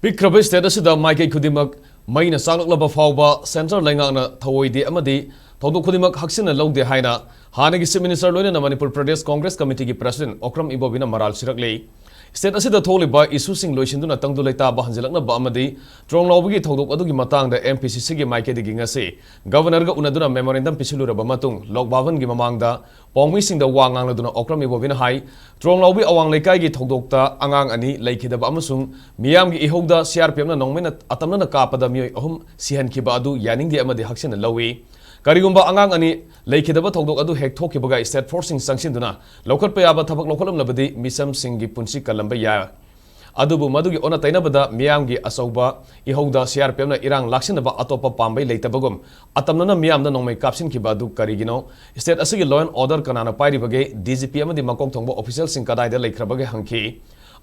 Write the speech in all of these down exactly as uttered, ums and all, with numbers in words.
ꯄꯤꯛꯈ꯭ꯔꯕ state ꯑꯁꯤꯗ ꯃꯥꯏꯀꯩ ꯈꯨꯗꯤꯡꯃꯛ ꯃꯩꯅ ꯆꯥꯛꯂꯛꯂꯕ ꯐꯥꯎꯕ central ꯂꯩꯉꯥꯛꯅ ꯊꯧꯑꯣꯏꯗꯦ ꯑꯃꯗꯤ ꯊꯧꯗꯣꯛ ꯈꯨꯗꯤꯡꯃꯛ ꯍꯛꯆꯤꯟꯅ ꯂꯧꯗꯦ ꯍꯥꯏꯅ ꯍꯥꯟꯅꯒꯤ Chief Minister ꯂꯣꯏꯅꯅ Manipur Pradesh Congress Committeeꯒꯤ President Okram Ibobiꯅ ꯃꯔꯥꯜ ꯁꯤꯔꯛꯂꯤ꯫ State ꯑꯁꯤꯗ ꯊꯣꯛꯂꯤꯕ issueꯁꯤꯡ ꯂꯣꯏꯁꯤꯟꯗꯨꯅ ꯇꯪꯗꯨ ꯂꯩꯇꯥꯕ ꯍꯟꯖꯤꯜꯂꯛꯅꯕ ꯑꯃꯗꯤ ꯇ꯭ꯔꯣꯡꯂꯥꯎꯕꯒꯤ ꯊꯧꯗꯣꯛ ꯑꯗꯨꯒꯤ ꯃꯇꯥꯡꯗ MPCCꯒꯤ ꯃꯥꯏꯀꯩꯗꯒꯤ ꯉꯁꯤ Governorꯒ ꯎꯅꯗꯨꯅ memorandum ꯄꯤꯁꯤꯜꯂꯨꯔꯕ ꯃꯇꯨꯡ ꯂꯣꯛ ꯚꯕꯟꯒꯤ ꯃꯃꯥꯡꯗ ꯄꯥꯎꯃꯤꯁꯤꯡꯗ ꯋꯥ ꯉꯥꯡꯂꯗꯨꯅ ꯑꯣꯀ꯭ꯔꯝ ꯏꯕꯣꯕꯤꯅ ꯍꯥꯏ, ꯇ꯭ꯔꯣꯡꯂꯥꯎꯕꯤ ꯑꯋꯥꯡ ꯂꯩꯀꯥꯏꯒꯤ ꯊꯧꯗꯣꯛꯇ ꯑꯉꯥꯡ ꯑꯅꯤ ꯂꯩꯈꯤꯗꯕ ꯑꯃꯁꯨꯡ ꯃꯤꯌꯥꯝꯒꯤ ꯏꯍꯧꯗ CRPFꯅ ꯅꯣꯡꯃꯩꯅ ꯑꯇꯝꯅꯅ ꯀꯥꯞꯄꯗ ꯃꯤꯑꯣꯏ ꯑꯍꯨꯝ ꯁꯤꯍꯟꯈꯤꯕ ꯑꯗꯨ ꯌꯥꯅꯤꯡꯗꯦ ꯑꯃꯗꯤ ꯍꯛꯆꯤꯟꯅ ꯂꯧꯏ꯫ ꯀꯔꯤꯒꯨꯝꯕ ꯑꯉꯥꯡ ꯑꯅꯤ ꯂꯩꯈꯤꯗꯕ ꯊꯧꯗꯣꯛ ꯑꯗꯨ ꯍꯦꯛ ꯊꯣꯛꯈꯤꯕꯒ state forceꯁꯤꯡ ꯆꯪꯁꯤꯟꯗꯨꯅ ꯂꯧꯈꯠꯄ ꯌꯥꯕ ꯊꯕꯛ ꯂꯧꯈꯠꯂꯝꯂꯕꯗꯤ ꯃꯤꯆꯝꯁꯤꯡꯒꯤ ꯄꯨꯟꯁꯤ ꯀꯜꯂꯝꯕ ꯌꯥꯏ꯫ ꯑꯗꯨꯕꯨ ꯃꯗꯨꯒꯤ ꯑꯣꯟꯅ ꯇꯩꯅꯕꯗ ꯃꯤꯌꯥꯝꯒꯤ ꯑꯆꯧꯕ ꯏꯍꯧꯗ CRPFꯅ ꯏꯔꯥꯡ ꯂꯥꯛꯁꯤꯟꯅꯕ ꯑꯇꯣꯞꯄ ꯄꯥꯝꯕꯩ ꯂꯩꯇꯕꯒꯨꯝ ꯑꯇꯝꯅꯅ ꯃꯤꯌꯥꯝꯗ ꯅꯣꯡꯃꯩ ꯀꯥꯞꯁꯤꯟꯈꯤꯕ ꯑꯗꯨ ꯀꯔꯤꯒꯤꯅꯣ? State ꯑꯁꯤꯒꯤ law and order ꯀꯅꯥꯅ ꯄꯥꯏꯔꯤꯕꯒꯦ? DGP ꯑꯃꯗꯤ ꯃꯀꯣꯛ ꯊꯣꯡꯕ officialꯁꯤꯡ ꯀꯗꯥꯏꯗ ꯂꯩꯈ꯭ꯔꯕꯒꯦ ꯍꯪꯈꯤ꯫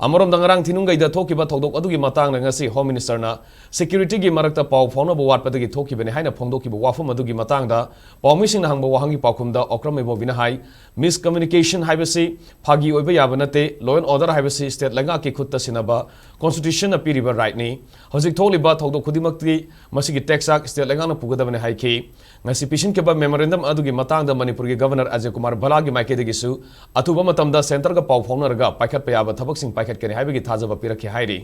ꯑꯃꯔꯣꯝꯗ ꯉꯔꯥꯡ ꯊꯤꯅꯨꯡꯒꯩꯗ ꯊꯣꯛꯈꯤꯕ ꯊꯧꯗꯣꯛ ꯑꯗꯨꯒꯤ ꯃꯇꯥꯡꯗ ꯉꯁꯤ Home Ministerꯅ securityꯒꯤ ꯃꯔꯛꯇ ꯄꯥꯎ ꯐꯥꯎꯅꯕ ꯋꯥꯠꯄꯗꯒꯤ ꯊꯣꯛꯈꯤꯕꯅꯤ ꯍꯥꯏꯅ ꯐꯣꯡꯗꯣꯛꯈꯤꯕ ꯋꯥꯐꯝ ꯑꯗꯨꯒꯤ ꯃꯇꯥꯡꯗ ꯄꯥꯎꯃꯤꯁꯤꯡꯅ ꯍꯪꯕ ꯋꯥꯍꯪꯒꯤ ꯄꯥꯎꯈꯨꯝꯗ ꯑꯣꯀ꯭ꯔꯝ ꯏꯕꯣꯕꯤꯅ ꯍꯥꯏ, miscommunication ꯍꯥꯏꯕꯁꯤ ꯐꯥꯒꯤ ꯑꯣꯏꯕ ꯌꯥꯕ ꯅꯠꯇꯦ꯫ Law and order ꯍꯥꯏꯕꯁꯤ state ꯂꯩꯉꯥꯛꯀꯤ ꯈꯨꯠꯇ ꯁꯤꯟꯅꯕ constitutionꯅ ꯄꯤꯔꯤꯕ rightꯅꯤ꯫ ꯍꯧꯖꯤꯛ ꯊꯣꯛꯂꯤꯕ ꯊꯧꯗꯣꯛ ꯈꯨꯗꯤꯡꯃꯛꯇꯤ ꯃꯁꯤꯒꯤ ꯇꯦꯛꯆꯥꯛ state ꯂꯩꯉꯥꯛꯅ ꯄꯨꯒꯗꯕꯅꯤ ꯍꯥꯏꯈꯤ꯫ ꯉꯁꯤ ꯄꯤꯁꯤꯟꯈꯤꯕ memorandum ꯑꯗꯨꯒꯤ ꯃꯇꯥꯡꯗ ꯃꯅꯤꯄꯨꯔꯒꯤ Governor ꯑꯖꯌ ꯀꯨꯃꯥꯔ ꯚꯜꯂꯥꯒꯤ ꯃꯥꯏꯀꯩꯗꯒꯤꯁꯨ ꯑꯊꯨꯕ ꯃꯇꯝꯗ centreꯒ ꯄꯥꯎ ꯐꯥꯎꯅꯔꯒ ꯄꯥꯏꯈꯠꯄ ꯌꯥꯕ ꯊꯕꯛꯁꯤꯡ ꯄꯥꯏꯈꯠꯀꯅꯤ ꯍꯥꯏꯕꯒꯤ ꯊꯥꯖꯕ ꯄꯤꯔꯛꯈꯤ ꯍꯥꯏꯔꯤ꯫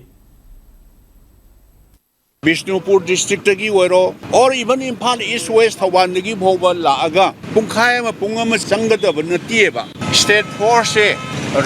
ꯕꯤꯁꯅꯨꯄꯨꯔ districtꯇꯒꯤ ꯑꯣꯏꯔꯣ, or even Imphal East West ꯊꯧꯕꯥꯜꯗꯒꯤ ꯐꯥꯎꯕ ꯂꯥꯛꯑꯒ ꯄꯨꯡꯈꯥꯏ ꯑꯃ, ꯄꯨꯡ ꯑꯃ ꯆꯪꯒꯗꯕ ꯅꯠꯇꯦꯕ꯫ State forceꯁꯦ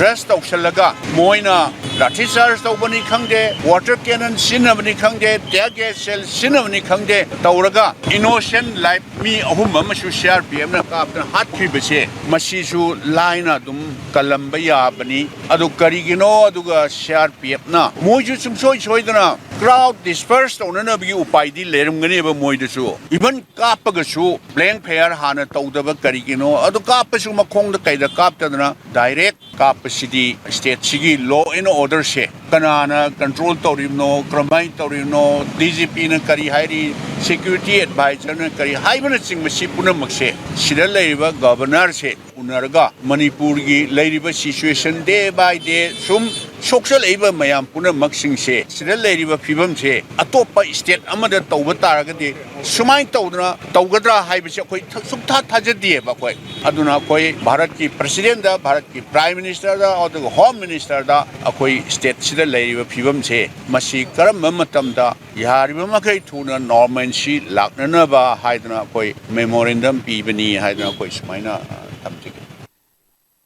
rush ꯇꯧꯁꯜꯂꯒ ꯃꯣꯏꯅ lathi charge ꯇꯧꯕꯅꯤ ꯈꯪꯗꯦ, water cannon ꯁꯤꯖꯤꯟꯅꯕꯅꯤ ꯈꯪꯗꯦ, tear gas shell ꯁꯤꯖꯤꯟꯅꯕꯅꯤ ꯈꯪꯗꯦ, ꯇꯧꯔꯒ innocent life ꯃꯤ ꯑꯍꯨꯝ ꯑꯃꯁꯨ CRPFꯅ ꯀꯥꯞꯇꯅ ꯍꯥꯠꯈꯤꯕꯁꯦ, ꯃꯁꯤꯁꯨ ꯂꯥꯏꯅ ꯑꯗꯨꯝ ꯀꯜꯂꯝꯕ ꯌꯥꯕꯅꯤ꯫ ꯑꯗꯨ ꯀꯔꯤꯒꯤꯅꯣ? ꯑꯗꯨꯒ CRPFꯅ ꯃꯣꯏꯁꯨ ꯁꯨꯡꯁꯣꯏ ꯁꯣꯏꯗꯅ crowd disperse ꯇꯧꯅꯅꯕꯒꯤ ꯎꯄꯥꯏꯗꯤ ꯂꯩꯔꯝꯒꯅꯦꯕ ꯃꯣꯏꯗꯁꯨ꯫ Even ꯀꯥꯞꯄꯒꯁꯨ blank fire ꯍꯥꯟꯅ ꯇꯧꯗꯕ ꯀꯔꯤꯒꯤꯅꯣ? ꯑꯗꯨ ꯀꯥꯞꯄꯁꯨ ꯃꯈꯣꯡꯗ ꯀꯩꯗ ꯀꯥꯞꯇꯗꯅ direct ꯀꯥꯞꯄꯁꯤꯗꯤ stateꯁꯤꯒꯤ law and orderꯁꯦ ꯀꯅꯥꯅ control ꯇꯧꯔꯤꯕꯅꯣ, ꯀꯔꯝꯍꯥꯏꯅ ꯇꯧꯔꯤꯕꯅꯣ, DGPꯅ ꯀꯔꯤ ꯍꯥꯏꯔꯤ, security advisorꯅ ꯀꯔꯤ ꯍꯥꯏꯕꯅꯆꯤꯡꯕ, ꯁꯤ ꯄꯨꯝꯅꯃꯛꯁꯦ ꯁꯤꯗ ꯂꯩꯔꯤꯕ Governorꯁꯦ ꯎꯅꯔꯒ ꯃꯅꯤꯄꯨꯔꯒꯤ ꯂꯩꯔꯤꯕ situation day by day ꯁꯨꯝ ꯁꯣꯛꯆꯜꯂꯛꯏꯕ ꯃꯌꯥꯝ ꯄꯨꯝꯅꯃꯛꯁꯤꯡꯁꯦ, ꯁꯤꯗ ꯂꯩꯔꯤꯕ ꯐꯤꯕꯝꯁꯦ ꯑꯇꯣꯞꯄ state ꯑꯃꯗ ꯇꯧꯕ ꯇꯥꯔꯒꯗꯤ ꯁꯨꯃꯥꯏꯅ ꯇꯧꯗꯅ ꯇꯧꯒꯗ꯭ꯔꯥ ꯍꯥꯏꯕꯁꯦ ꯑꯩꯈꯣꯏ ꯊ-, ꯁꯨꯡꯊꯥ ꯊꯥꯖꯗꯦꯕ ꯑꯩꯈꯣꯏ꯫ ꯑꯗꯨꯅ ꯑꯩꯈꯣꯏ ꯚꯥꯔꯠꯀꯤ presidentꯗ, ꯚꯥꯔꯠꯀꯤ prime ministerꯗ, ꯑꯗꯨꯒ home ministerꯗ ꯑꯩꯈꯣꯏ stateꯁꯤꯗ ꯂꯩꯔꯤꯕ ꯐꯤꯕꯝꯁꯦ ꯃꯁꯤ ꯀꯔꯝꯕ ꯃꯇꯝꯗ ꯌꯥꯔꯤꯕ ꯃꯈꯩ ꯊꯨꯅ normalcy ꯂꯥꯛꯅꯅꯕ ꯍꯥꯏꯗꯅ ꯑꯩꯈꯣꯏ memorandum ꯄꯤꯕꯅꯤ ꯍꯥꯏꯗꯅ ꯑꯩꯈꯣꯏ ꯁꯨꯃꯥꯏꯅ, ꯑ, ꯊꯝꯖꯒꯦ꯫